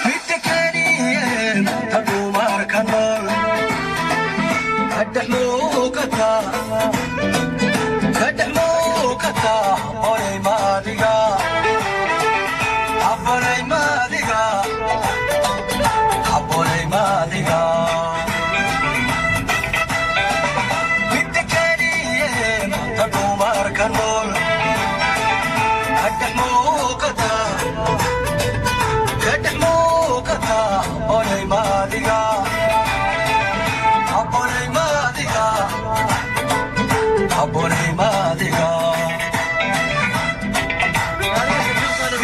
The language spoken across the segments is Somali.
Midda keliye ta dumarka nool kadhex muuqata, kadhex muuqata. Habboonay maadiga, habboonay maadiga, habboonay maadiga. Midda keliye ta dumarka nool kadhex muuqata, kadhex muuqata. Habboonay maadiga, habboonay maadiga, habboonay maadiga.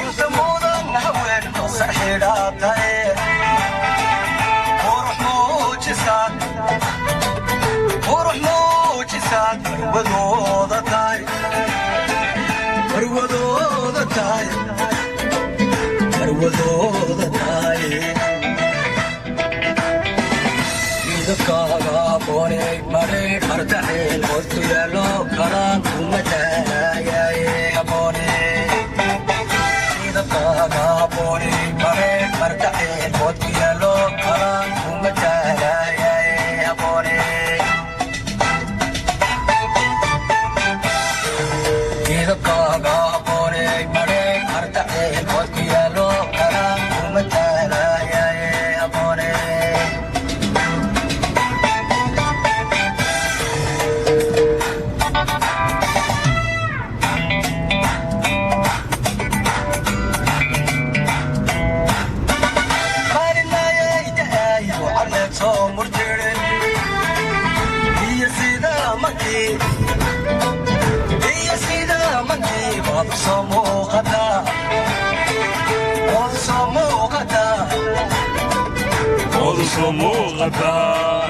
Inta mudan haween sarxidhaatae, qurux muujisaad, qurux muujisaad, marwadooda tahay, marwadooda tahay, marwadooda tahay. Midabkaaga habboonay madheedh ardaxeel qodku yaallo kalaan kuma taalayaye habboonay. Midabkaaga habboonay madheedh ardaxeel qodku yaallo kalaan kuma taalayaye habboonay. Midabkaaga habboonay madheedh ardaxeel qodku yaallo kalaan kuma taalayaye habboonay. Maalinayaydaaayo carleed soo murjirin iyo sida mankii, iyo sida mankii waad u soo muuqataa, waad u soo muuqataa. Waad u soo muuqataa.